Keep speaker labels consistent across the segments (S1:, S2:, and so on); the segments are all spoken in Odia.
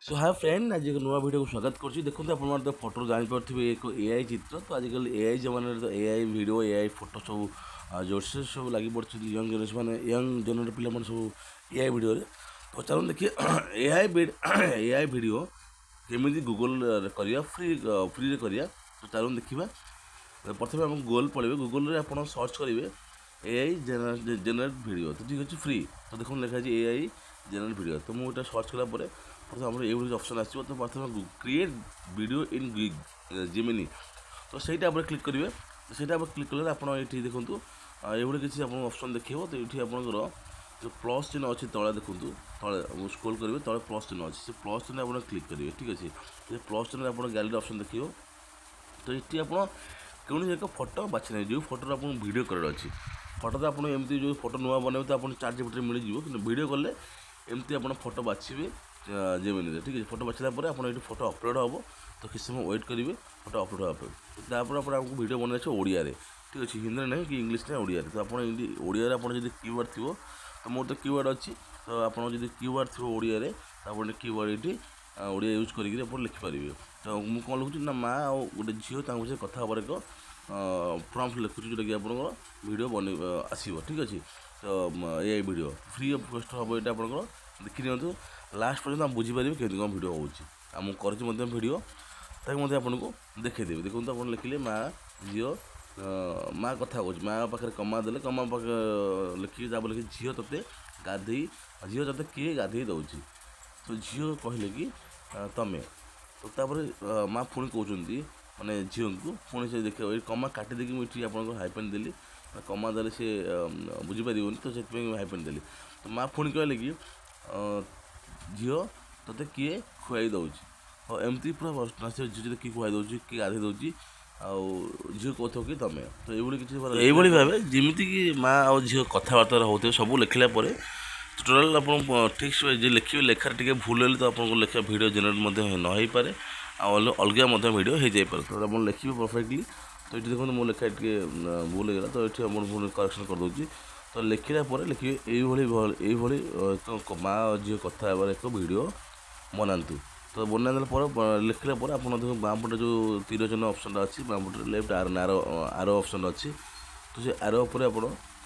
S1: ସୋ ହାଏ ଫ୍ରେଣ୍ଡ, ଆଜି ଏକ ନୂଆ ଭିଡ଼ିଓକୁ ସ୍ୱାଗତ କରୁଛି। ଦେଖନ୍ତୁ, ଆପଣମାନେ ତ ଫଟୋରୁ ଜାଣିପାରୁଥିବେ ଏକ ଏଆଇ ଚିତ୍ର। ତ ଆଜିକାଲି ଏଆଇ ଜମାନାରେ ତ ଏଆଇ ଭିଡ଼ିଓ, ଏଆଇ ଫଟୋ ସବୁ ଜୋରସୋର ସବୁ ଲାଗି ପଡ଼ୁଛନ୍ତି ୟଙ୍ଗ ଜେନେରେସନ୍ ମାନେ, ୟଙ୍ଗ ଜେନେରେସନ୍ ପିଲାମାନେ ସବୁ ଏଆଇ ଭିଡ଼ିଓରେ। ତ ଚାଲନ୍ତୁ ଦେଖିଏ ଏଆଇ ଭିଡ଼ିଓ କେମିତି ଗୁଗଲରେ କରିବା, ଫ୍ରିରେ କରିବା। ତ ଚାଲନ୍ତୁ ଦେଖିବା। ପ୍ରଥମେ ଆମକୁ ଗୁଗଲ ପଳେଇବେ। ଗୁଗଲରେ ଆପଣ ସର୍ଚ୍ଚ କରିବେ ଏଆଇ ଜେନେରେଟ୍ ଭିଡ଼ିଓ। ତ ଠିକ୍ ଅଛି, ଫ୍ରି। ତ ଦେଖନ୍ତୁ, ଲେଖା ଅଛି ଏଆଇ ଜେନେରେଟ୍ ଭିଡ଼ିଓ। ତ ମୁଁ ଏଇଟା ସର୍ଚ୍ଚ କଲା ପରେ ପ୍ରଥମେ ଆମର ଏଇଭଳି ଅପସନ୍ ଆସିବ। ତ ପ୍ରଥମେ କ୍ରିଏଟ୍ ଭିଡ଼ିଓ ଇନ୍ ଜେମିନି, ତ ସେଇଟା ଉପରେ କ୍ଲିକ୍ କରିବେ। ତ ସେଇଟା ଉପରେ କ୍ଲିକ୍ କଲେ ଆପଣ ଏଇଠି ଦେଖନ୍ତୁ, ଏଇଭଳି କିଛି ଆପଣଙ୍କୁ ଅପସନ୍ ଦେଖେଇବ। ତ ଏଇଠି ଆପଣଙ୍କର ଯେଉଁ ପ୍ଲସ୍ ଚିହ୍ନ ଅଛି ତଳେ ଦେଖନ୍ତୁ, ତଳେ ସ୍କ୍ରୋଲ୍ କରିବେ, ତଳେ ପ୍ଲସ୍ ଚିହ୍ନ ଅଛି, ସେ ପ୍ଲସ୍ ଚିହ୍ନ ଆପଣ କ୍ଲିକ୍ କରିବେ। ଠିକ୍ ଅଛି, ସେ ପ୍ଲସ୍ ଚିହ୍ନରେ ଆପଣ ଗ୍ୟାଲେରୀ ଅପସନ୍ ଦେଖିବ। ତ ଏଠି ଆପଣ କୌଣସି ଏକ ଫଟୋ ବାଛି ନେବେ, ଯେଉଁ ଫଟୋରେ ଆପଣଙ୍କୁ ଭିଡ଼ିଓ କରିବାର ଅଛି। ଫଟୋ ତ ଆପଣ ଏମିତି ଯେଉଁ ଫଟୋ ନୂଆ ବନେଇବେ ତ ଆପଣ ଚାଟ୍ ଜିପିଟିରେ ମିଳିଯିବ, କିନ୍ତୁ ଭିଡ଼ିଓ କଲେ ଏମିତି ଆପଣ ଫଟୋ ବାଛିବେ ଜେମିନିରେ। ଠିକ୍ ଅଛି, ଫଟୋ ବାଛିଲା ପରେ ଆପଣ ଏଇଠି ଫଟୋ ଅପଲୋଡ଼ ହେବ। ତ କିଛି ସମୟ ୱେଟ୍ କରିବେ ଫଟୋ ଅପଲୋଡ଼ ହେବା ପାଇଁ। ତାପରେ ଆପଣ ଆମକୁ ଭିଡ଼ିଓ ବନେଇବାର ଅଛି ଓଡ଼ିଆରେ। ଠିକ୍ ଅଛି, ହିନ୍ଦୀରେ ନାହିଁ କି ଇଂଲିଶ ନାହିଁ, ଓଡ଼ିଆରେ। ତ ଆପଣ ଏମିତି ଓଡ଼ିଆରେ ଆପଣ ଯଦି କିୱାର୍ଡ଼ ଥିବ, ତ ମୋର ତ କିୱାର୍ଡ଼ ଅଛି, ତ ଆପଣ ଯଦି କିୱାର୍ଡ଼ ଥିବ ଓଡ଼ିଆରେ, ତ ଆପଣ କିୱାର୍ଡ଼ ଏଇଠି ଓଡ଼ିଆ ୟୁଜ୍ କରିକିରି ଆପଣ ଲେଖିପାରିବେ। ତ ମୁଁ କ'ଣ ଲେଖୁଛି ନା, ମା ଆଉ ଗୋଟେ ଝିଅ ତାଙ୍କ ବିଷୟରେ କଥା ହେବାର ଏକ ପ୍ରମ୍ପ୍ଟ ଲେଖୁଛି, ଯେଉଁଟାକି ଆପଣଙ୍କର ଭିଡ଼ିଓ ବନେଇ ଆସିବ। ଠିକ୍ ଅଛି, ତ ଏଆଇ ଭିଡ଼ିଓ ଫ୍ରି ଅଫ୍ କଷ୍ଟ ହେବ। ଏଇଟା ଆପଣଙ୍କର ଦେଖିନିଅନ୍ତୁ ଲାଷ୍ଟ ପର୍ଯ୍ୟନ୍ତ, ଆମେ ବୁଝିପାରିବେ କେମିତି କ'ଣ ଭିଡ଼ିଓ ହେଉଛି। ଆଉ ମୁଁ କରିଛି ମଧ୍ୟ ଭିଡ଼ିଓ, ତାକୁ ମଧ୍ୟ ଆପଣଙ୍କୁ ଦେଖେଇଦେବି। ଦେଖନ୍ତୁ, ଆପଣ ଲେଖିଲେ ମା ଝିଅ, ମା କଥା କହୁଛି, ମା ପାଖରେ କମା ଦେଲେ, କମା ପାଖରେ ଲେଖିକି ତାପରେ ଲେଖି ଝିଅ ତୋତେ କିଏ ଗାଧେଇ ଦେଉଛି? ତ ଝିଅ କହିଲେ କି ତମେ। ତ ତାପରେ ମା ପୁଣି କହୁଛନ୍ତି, ମାନେ ଝିଅଙ୍କୁ ପୁଣି ସେ ଦେଖିବ, ଏଇ କମା କାଟିଦେଇକି ମୁଁ ଏଠି ଆପଣଙ୍କୁ ହାଇପେନ୍ ଦେଲି। କମା ଦେଲେ ସେ ବୁଝିପାରିବନି, ତ ସେଥିପାଇଁ ମୁଁ ହାଇପେନ୍ ଦେଲି। ତ ମା ପୁଣି କହିଲେ କି ଝିଅ ତୋତେ କିଏ ଖୁଆଇ ଦେଉଛି? ହଉ, ଏମିତି ପୁରା ସେ ଝିଅ କିଏ ଖୁଆଇ ଦେଉଛି, କିଏ ଗାଧେଇ ଦେଉଛି, ଆଉ ଝିଅ କହୁଥିବ କି ତମେ। ତ ଏଇଭଳି କିଛି, ଏଇଭଳି ଭାବେ ଯେମିତିକି ମା ଆଉ ଝିଅ କଥାବାର୍ତ୍ତା ହେଉଥିବେ, ସବୁ ଲେଖିଲା ପରେ ଟୋଟାଲ୍ ଆପଣ ଠିକ୍ ସେ ଯେ ଲେଖିବେ, ଲେଖାରେ ଟିକେ ଭୁଲ ହେଲେ ତ ଆପଣଙ୍କ ଲେଖା ଭିଡ଼ିଓ ଜେନେରେଟ୍ ମଧ୍ୟ ନ ହେଇପାରେ, ଆଉ ଅଲଗା ମଧ୍ୟ ଭିଡ଼ିଓ ହେଇଯାଇପାରେ। ତ ଆପଣ ଲେଖିବେ ପରଫେକ୍ଟଲି। ତ ଏଠି ଦେଖନ୍ତୁ, ମୋ ଲେଖା ଟିକେ ଭୁଲ ହେଇଗଲା, ତ ଏଠି ଆପଣ ପୁଣି କରେକ୍ସନ୍ କରିଦେଉଛି। ତ ଲେଖିଲା ପରେ ଲେଖିବେ ଏଇଭଳି ଏକ ମା ଆଉ ଝିଅ କଥା ହେବାର ଏକ ଭିଡ଼ିଓ ବନାନ୍ତୁ। ତ ବନାଇଦେଲା ପରେ, ଲେଖିଲା ପରେ ଆପଣ ଦେଖନ୍ତୁ, ବାଁ ପଟେ ଯେଉଁ ତୀର ଚିହ୍ନ ଅପସନ୍ଟା ଅଛି, ବାଁ ପଟରେ ଲେଫ୍ଟ ଆରୋ ଆରୋ ଅପସନ୍ ଅଛି, ତ ସେ ଆରୋ ଉପରେ ଆପଣ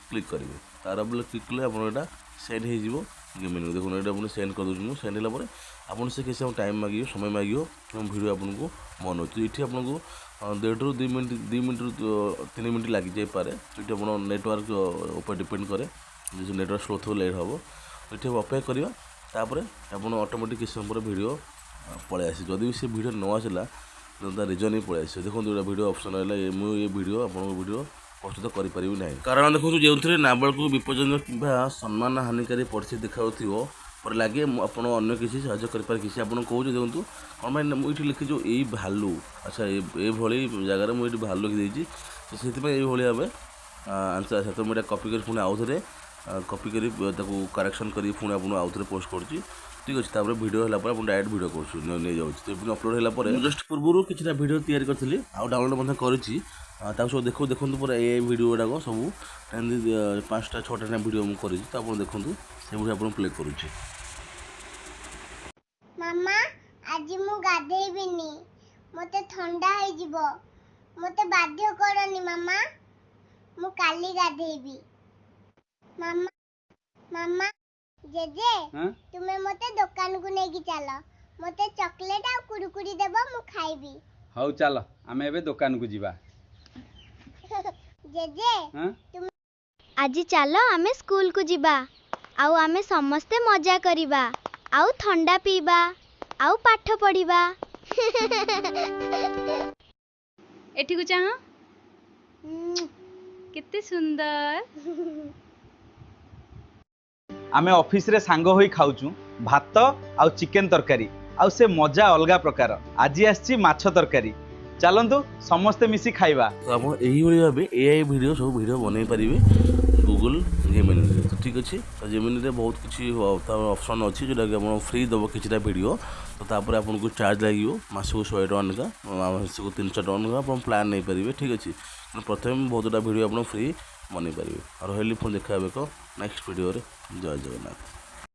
S1: କ୍ଲିକ୍ କରିବେ। ଆରୋ ଉପରେ କ୍ଲିକ୍ କଲେ ଆପଣ ଏଇଟା ସେଣ୍ଡ ହେଇଯିବ ଜେମିନିକୁ। ଦେଖନ୍ତୁ, ଏଇଟା ଆପଣ ସେଣ୍ଡ କରିଦେଉଛି ମୁଁ। ସେଣ୍ଡ ହେଲା ପରେ ଆପଣ ସେ କିଛି ସମୟ ଟାଇମ୍ ମାଗିବ, ସମୟ ମାଗିବ ଏବଂ ଭିଡ଼ିଓ ଆପଣଙ୍କୁ ବନାଉଛି। ଏଠି ଆପଣଙ୍କୁ ଦେଢ଼ରୁ 2 ମିନିଟ୍, 2 ମିନିଟ୍ରୁ 3 ମିନିଟ୍ ଲାଗିଯାଇପାରେ। ଏଠି ଆପଣ ନେଟୱାର୍କ ଉପରେ ଡିପେଣ୍ଡ କରେ, ଯଦି ନେଟୱାର୍କ ସ୍ଲୋ ଥିବ ଲେଟ୍ ହେବ। ଏଠି ଅପେକ୍ଷା କରିବା, ତାପରେ ଆପଣ ଅଟୋମେଟିକ୍ କିଛି ସମୟ ପରେ ଭିଡ଼ିଓ ପଳେଇ ଆସିବ। ଯଦି ବି ସେ ଭିଡ଼ିଓ ନ ଆସିଲା, ତା ରିଜନ୍ ହିଁ ପଳେଇ ଆସିବ। ଦେଖନ୍ତୁ, ଏଇଟା ଭିଡ଼ିଓ ଅପସନ୍ ରହିଲା, ମୁଁ ଏ ଭିଡ଼ିଓ ଆପଣଙ୍କ ଭିଡ଼ିଓ ପ୍ରସ୍ତୁତ କରିପାରିବି ନାହିଁ, କାରଣ ଦେଖନ୍ତୁ, ଯେଉଁଥିରେ ନାବାଳକକୁ ବିପଜ୍ଜନକ କିମ୍ବା ସମ୍ମାନ ହାନିକାରୀ ପରିସ୍ଥିତି ଦେଖାଉଥିବ ପରେ ଲାଗେ, ମୁଁ ଆପଣ ଅନ୍ୟ କିଛି ସାହାଯ୍ୟ କରିପାରେ କିଛି ଆପଣ କହୁଛି। ଦେଖନ୍ତୁ, କ'ଣ ପାଇଁ ନା ମୁଁ ଏଇଠି ଲେଖିଛି ଯେଉଁ ଏଇ ଭାଲୁ, ଆଚ୍ଛା, ଏଇଭଳି ଜାଗାରେ ମୁଁ ଏଇଠି ଭାଲୁ ଲେଖିଦେଇଛି, ତ ସେଥିପାଇଁ ଏଇଭଳି ଭାବେ ଆନ୍ସର୍ ଆସିଲା। ତ ମୁଁ ଏଇଟା କପି କରି ପୁଣି ଆଉଥରେ କପି କରି ତାକୁ କରେକ୍ସନ୍ କରି ପୁଣି ଆପଣଙ୍କୁ ଆଉଥରେ ପୋଷ୍ଟ କରୁଛି। ଠିକ୍ ଅଛି, ତାପରେ ଭିଡ଼ିଓ ହେଲା ପରେ ଆପଣ ଡାଇରେକ୍ଟ ଭିଡ଼ିଓ କରୁଛୁ ନେଇଯାଉଛି। ତ ପୁଣି ଅପଲୋଡ଼ ହେଲା ପରେ, ମୁଁ ଜଷ୍ଟ ପୂର୍ବରୁ କିଛିଟା ଭିଡ଼ିଓ ତିଆରି କରିଥିଲି ଆଉ ଡାଉନଲୋଡ଼ ମଧ୍ୟ କରିଛି, ତାକୁ ସବୁ ଦେଖନ୍ତୁ। ପୁରା ଏ ଭିଡ଼ିଓ ଗୁଡ଼ାକ ସବୁ ଏମିତି 5ଟା 6ଟା ଭିଡ଼ିଓ ମୁଁ କରିଛି। ତ ଆପଣ ଦେଖନ୍ତୁ, ସେଭଳି ଆପଣଙ୍କୁ ପ୍ଲେ କରୁଛି।
S2: ମାମା, ଆଜି ମୁଁ ଗାଧେଇବିନି, ମୋତେ ଥଣ୍ଡା ହେଇଯିବ। ମୋତେ ବାଧ୍ୟ କରନି ମାମା, ମୁଁ କାଲି ଗାଧେଇବି। ମାମା, ମାମା, ଜେଜେ, ତୁମେ ମୋତେ ଦୋକାନକୁ ନେଇକି ଚାଲ, ମୋତେ ଚକୋଲେଟ୍ ଆଉ କୁରୁକୁରି ଦେବ, ମୁଁ ଖାଇବି।
S3: ହଉ ଚାଲ, ଆମେ ଏବେ ଦୋକାନକୁ ଯିବା।
S2: ଜେଜେ, ତୁମେ
S4: ଆଜି ଚାଲ ଆମେ ସ୍କୁଲକୁ ଯିବା, ଆଉ ଆମେ ସମସ୍ତେ ମଜା କରିବା, ଆଉ ଥଣ୍ଡା ପିଇବା, ଆଉ ପାଠ ପଢ଼ିବା।
S5: ଏଠିକୁ ଚାହଁ, କେତେ ସୁନ୍ଦର।
S3: ଆମେ ଅଫିସରେ ସାଙ୍ଗ ହୋଇ ଖାଉଛୁ ଭାତ ଆଉ ଚିକେନ ତରକାରୀ, ଆଉ ସେ ମଜା ଅଲଗା ପ୍ରକାର। ଆଜି ଆସିଛି ମାଛ ତରକାରୀ, ଚାଲନ୍ତୁ ସମସ୍ତେ ମିଶି ଖାଇବା।
S1: ତ ଆପଣ ଏଇଭଳି ଭାବେ ଏଆଇ ଭିଡ଼ିଓ ସବୁ ଭିଡ଼ିଓ ବନେଇ ପାରିବେ ଗୁଗଲ ଜେମିନିରେ। ତ ଠିକ୍ ଅଛି, ତ ଜେମିନିରେ ବହୁତ କିଛି ତାର ଅପସନ୍ ଅଛି, ଯେଉଁଟାକି ଆପଣ ଫ୍ରି ଦେବ କିଛିଟା ଭିଡ଼ିଓ, ତ ତାପରେ ଆପଣଙ୍କୁ ଚାର୍ଜ ଲାଗିବ ମାସକୁ 100 ଟଙ୍କା ଲେଖା, ମାସକୁ 300 ଟଙ୍କା ଲେଖା ଆପଣ ପ୍ଲାନ୍ ନେଇପାରିବେ। ଠିକ୍ ଅଛି, ପ୍ରଥମେ ବହୁତ ଗୁଡ଼ା ଭିଡ଼ିଓ ଆପଣ ଫ୍ରି ବନେଇ ପାରିବେ। ଆଉ ରହିଲି, ପୁଣି ଦେଖା ହେବ ଏକ ନେକ୍ସଟ ଭିଡ଼ିଓରେ। ଜୟ ଜଗନ୍ନାଥ।